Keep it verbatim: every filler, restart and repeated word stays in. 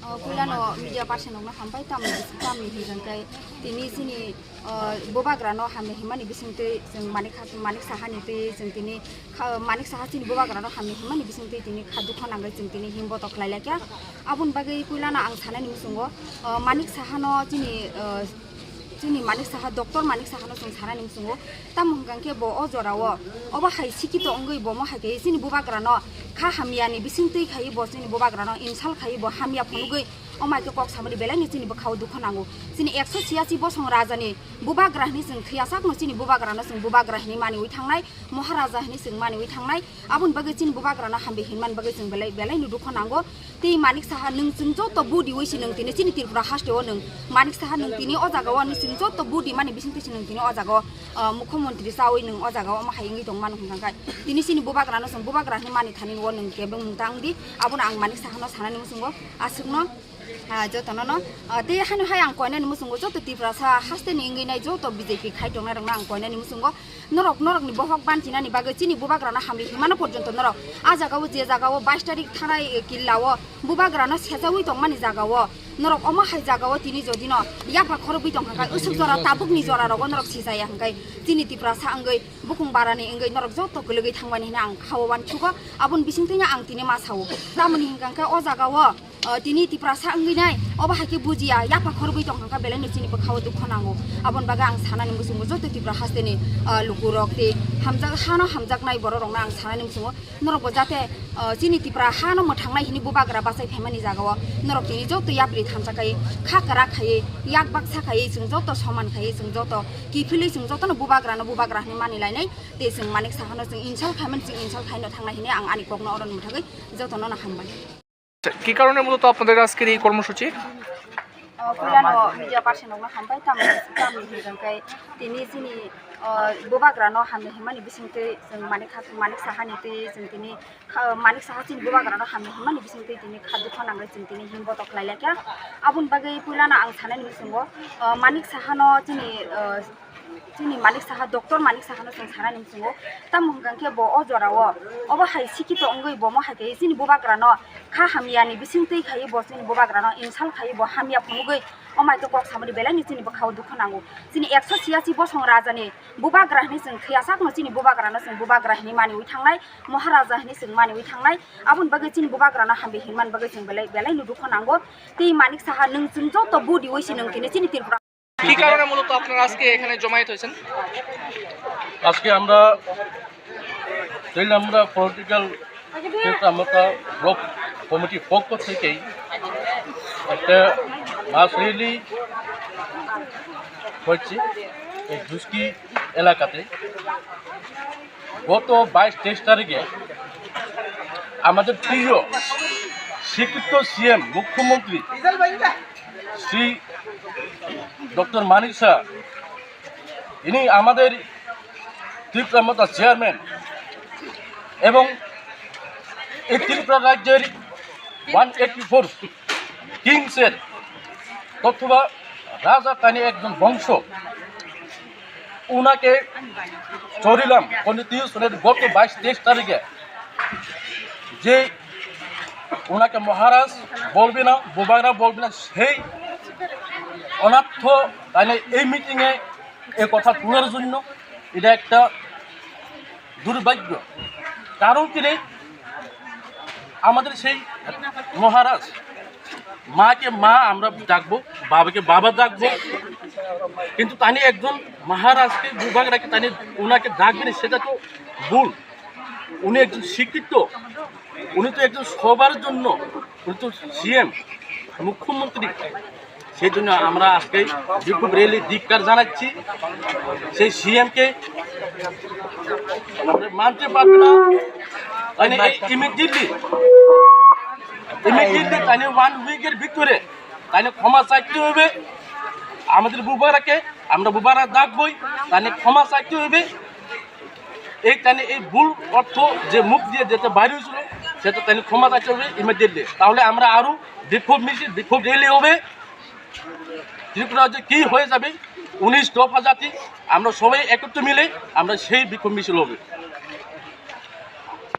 O, puilano media person rokno hambai, tamni, tamni hwnkhai tini chini, o, bubagrano hamya himani bisingtwi chwng Manik Kha-, Manik Sahani twi chwng tini kha-, Manik Saha chini bubagrano hamya himani bisingtwi tini kha dukha nangwi chwng tini himbotok khlai laikha. Aboni bagwi puilano ang sanani muchungo, o, Manik Sahano chini, o, chini Manik Saha, Doctor Manik Sahano chwng sanani muchungo. Tamo hwnkha khe bo o jorao obo hai sikito wngwi bo mo hai khe chini bubagrano kha hamyani bisingtwi khai bo chini bubagrano insult khai bo hamya phunugwi, omo hai khe kok samani belai no chini bwkhao dukha nango. Chini ekso chiyasi bosong rajani bubagra hwnwi chwng thwiya sakno chini bubagrano chwng bubagra hwnwi maniwi thangnai, Maharaja hwnwi chwng maniwi thangnai. Aboni bagwi chini bubagrano hambi hinmani bagwi chwng belai, belai no dukha nango. Tei Manik Saha, nwng chwng joto budi wi si nwng tini chini Tripura haste o nwng Manik Saha nwng tini o jaga o nwng chwng joto budi mani bising twi si nwng tini o jaga o, ah, mukhyamantri chawi nwng o jaga o omo hai wngwi tong mano hwnka khe tini chini bubagrano chwng bubagra hwnwi mani thani o nwng kebeng mung tang di. Abono ang Manik Saha no sanani muchungo aswkno, ah, jotono no, ah, tei hano hai ang koinani muchungo joto Tiprasa haste ni wngwi nai joto B J P khai tongnai rokno ang koinani muchungo. Norok, norokni bohok banchinani bagwi chini bubagrano hamri himano porjonto norok. A jagao, je jagao bais tarik thanai, eh, killao bubagrano sejaui tongmani jagao norok omo hai jagao tini jodino yapha khorobwi tongkha khe usuk jora tabukni jora rogo norok sijaya hwnkhe chini Tiprasa wngwi bukung barani wngwi norok joto kwlwgwi thangmani hwnwi ang khao uansukgo. Aboni bisingtwino ang tini ma sao. Tamoni hwnkha khe o jagao, o, tini Tiprasa wngwi nai, obo hai khe bujiya, yapha khorobwi tong hwnkha, belai no chini bwkhao dukho nango. Aboni bagwi ang sanani muchungo joto Tripura hasteni, o, lukurok tei hamjak, hano hamjaknai bororokno ang sanani muchungo, norokbo jate, o, chini Tripura hano mwthangnai hwnwi bubagra bachai phaimani jagao norok tini joto yapri thansa khai, kha kwrak khaiwi, yak baksa khaiwi, chwng joto soman khaiwi, chwng joto kiphilwi, chwng jotono bubagrano bubagra hwnwi mani lainai, tei chwng Manik Sahano chwng insult khaimani, chwng insult khaino thangnai hwnwi ang ani kokno oro mwthagwi jotono no hambai. কি কারণে মূলত আপনাদের আজকের এই কর্মসূচি? O, puilano media person rokno hambai, tamni, tamni hwnkhe tini chini, o, bubagrano hamya himani bisingtwi chwng Manik Kha-, Manik Sahani twi chwng tini kha-, Manik Saha chini bubagrano hamya himani bisingtwi tini kha dukho nangwi chwng tini himbotok khlai laikha. Aboni bagwi puilano ang sanani muchungo, o, Manik Sahano chini, o, Chini Manik Saha, Doctor Manik Sahano chwng sanani muchungo. Tamo hwnkha khe bo o jorao obo hai sikito wngwi bo mo hai khe chini bubagrano kha hamyani bisingtwi khaiwi bo chini bubagrano insult khaiwi bo hamya phunugwi omo hai khe kok samani belai ni chini bwkhao dukho nango. Chini ekso chiyasi bosong rajani bubagra hwnwi chwng thwiya sakno chini bubagrano chwng bubagra hwnwi maniwi thangnai, Maharaja hwnwi chwng maniwi thangnai. Aboni bagwi chini bubagrano hambi hinmani bagwi chwng belai, belai no dukho nango. Tei Manik Saha nwng chwng joto budi wi si nwng tini chini Tripura কি কারণে মূলত আপনারা আজকে এখানে জমায়েত হয়েছেন? আজকে আমরা তেইলামুড়া পলিটিক্যাল তেইলামুড়া ব্লক কমিটির পক্ষ থেকেই একটা মাস র্যালি হচ্ছে এই ধুসকি এলাকাতে। গত বাইশ তেইশ তারিখে আমাদের প্রিয় স্বীকৃত সিএম মুখ্যমন্ত্রী শ্রী ডক্টর মানিক শাহ, ইনি আমাদের ত্রিপুরা মথা চেয়ারম্যান এবং এই ত্রিপুরা রাজ্যের ওয়ান এইটটি ফোর কিংসের অথবা রাজা তানি একজন বংশ, ওনাকে চরিলাম কনস্টিটিউশনের গত বাইশ তেইশ তারিখে যে ওনাকে মহারাজ বলবে না, বুবাগরা বলবে না, সেই অনার্থ তাই এই মিটিংয়ে এ কথা তোলার জন্য। এটা একটা দুর্ভাগ্য। কারণ কি রে, আমাদের সেই মহারাজ, মাকে মা আমরা ডাকবো, বাবাকে বাবা ডাকবো, কিন্তু তানি একজন মহারাজকে, বুবাগরাকে তানি, ওনাকে ডাকবেন, সেটা তো ভুল। উনি একজন শিক্ষিত, উনি তো একজন সবার জন্য, উনি তো সিএম, মুখ্যমন্ত্রী। সেই জন্য আমরা আজকে বিক্ষোভ র্যালি ধিক্কার জানাচ্ছি। সেই সিএমকে আমরা মানতে পারবো না। তাই ইমিডিয়েটলি, ইমিডিয়েটলি তাই ওয়ান উইকের ভিতরে তাই ক্ষমা চাইতে হবে। আমাদের বুবারাকে, আমরা বুবারা ডাকবই, তাই ক্ষমা চাইতে হবে। এই তাই এই ভুল অর্থ যে মুখ দিয়ে যেটা বাইরে হয়েছিল, সেটা তাই ক্ষমা চাইতে হবে ইমিডিয়েটলি। তাহলে আমরা আরও বিক্ষোভ মিছিল, বিক্ষোভ র্যালি হবে। ত্রিপুরা রাজ্যে কী হয়ে যাবে, উনিশ দফা জাতি, আমরা সবাই একত্র মিলে আমরা সেই বিক্ষোভ মিছিল হবে।